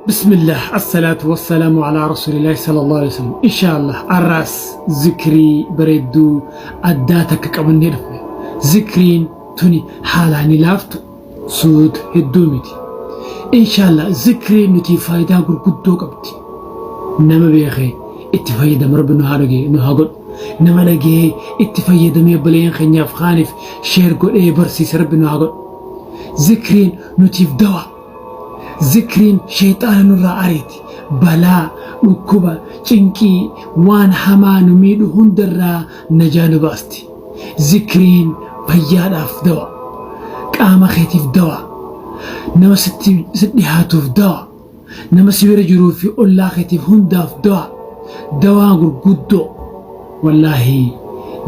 Bismillah Assalaatu wassalaamu alaa rasuulillaahi sallallahu alaihi wasallam. Inshaallah arraas zikrii bareedduu addaa takka qabannee dhufne. Zikriin tuni haalaan ni laaftu suuta hedduu miti. Inshaallah zikriin nuti faayidaa gurguddoo qabdi. Nama beekee itti fayyadamu rabbi nu haa dhagee nu haa godhu. Nama dhagee itti fayyadamee obboleeyyan keenyaaf kaaniif sheer godhee barsiise rabbi nu haa godhu. Zikriin nutiif dawaa. Zikriin sheyxaana nurraa ariiti. Balaa, dhukkuba, cinqii, waan hamaa nu miidhu hundarraa najaa nu baasti. Zikriin fayyaadhaaf dawa. Qaama keetiif dawa. Nama sitti si dhihaatuuf dawa. Nama si bira jiruu fi ollaa keetiif hundaaf dawa. Dawaa gurguddoo. Wallaahi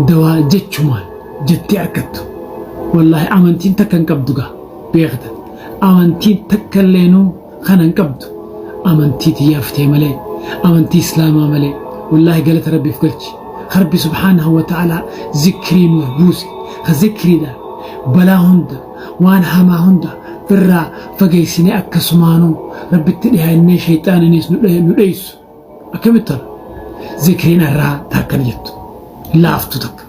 dawaa jechumaan jettee arkattu. Wallaahi amantiin takka hin qabdu gaa. Beekta amantiin takka illeenuu kana hin qabdu. Amantii tiyyaa fitee malee, amantii islaamaa malee. Wallaahi galata Rabbiif galchi. Ka Rabbi subhaanahu wa ta'aalaa zikrii nuuf buuse. Ka zikriidha balaa hunda, waan hamaa hunda firraa fageessinee akkasumaanuu Rabbitti dhiyaannee shayxaaninis nu dheessu. Akkamitti tola? Zikriin irraa takka jettu. Laaftu takka.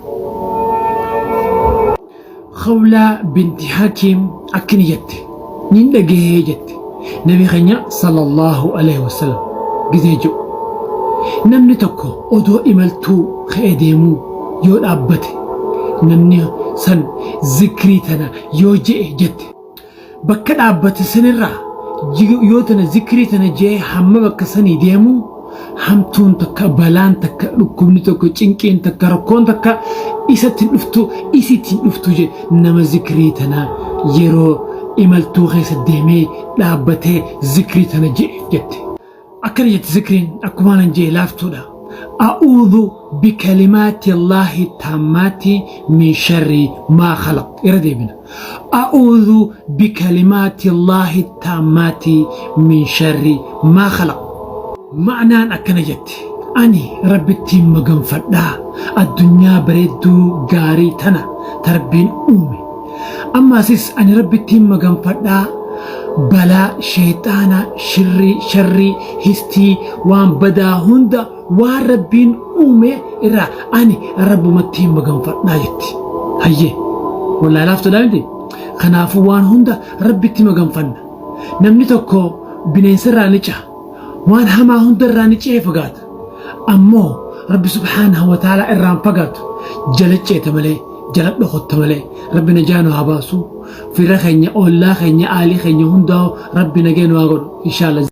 Khawlaa binti Hakiim akkini jette, nin dhagahee jette, Nabi keenya sallallahu alaihi wasallam gizee je'u, namni tokko odoo imaltuu ka'ee deemuu yoo dhaabbate, namni san zikrii tana yoo je'e jette, Bakka dhaabbate sanirraa yoo tana zikrii tana je'ee hamma bakka sanii deemu hamtuun takka balaan takka dhukkubni tokko cinqiin takka rakkoon takka isatti hin dhuftu isitti hin dhuftu jedhe nama zikrii tana yeroo imaltuu keessa deemee dhaabbatee zikrii tana je'e jette. Akkana jetti zikriin akkumaan an je'e laaftuudha. A'uudhu bikalimaati Allaahi taammaati min sharri maa khalaq. Irra deebina. A'uudhu bikalimaati Allaahi taammaati min sharri maa khalaq. Ma'naan akkana jetti. Ani Rabbittiin maganfadha addunyaa bareedduu gaarii tana ta Rabbiin uume. Ammaasis ani Rabbittiin maganfadha balaa sheyxaana, shirrii, sharrii, histii, waan badaa hunda waan Rabbiin uume irraa ani Rabbumattiin maganfadha jetti. Hayyee wallaahi laaftuudha miti. Kanaafuu waan hunda Rabbitti maganfanna. Namni tokko bineensa irraa ni ceha. Waan hamaa hunda irraa ni ce'ee fagaata. Ammoo Rabbi subhaanahu wa ta'aalaa irraa hin fagaatu. Jala ceeta malee, jala dhokotta malee. Rabbi najaa nu haa baasu. Fira keenya, ollaa keenya, aalii keenya hundaa'u Rabbi nagee nu haa godhu. Inshaallah.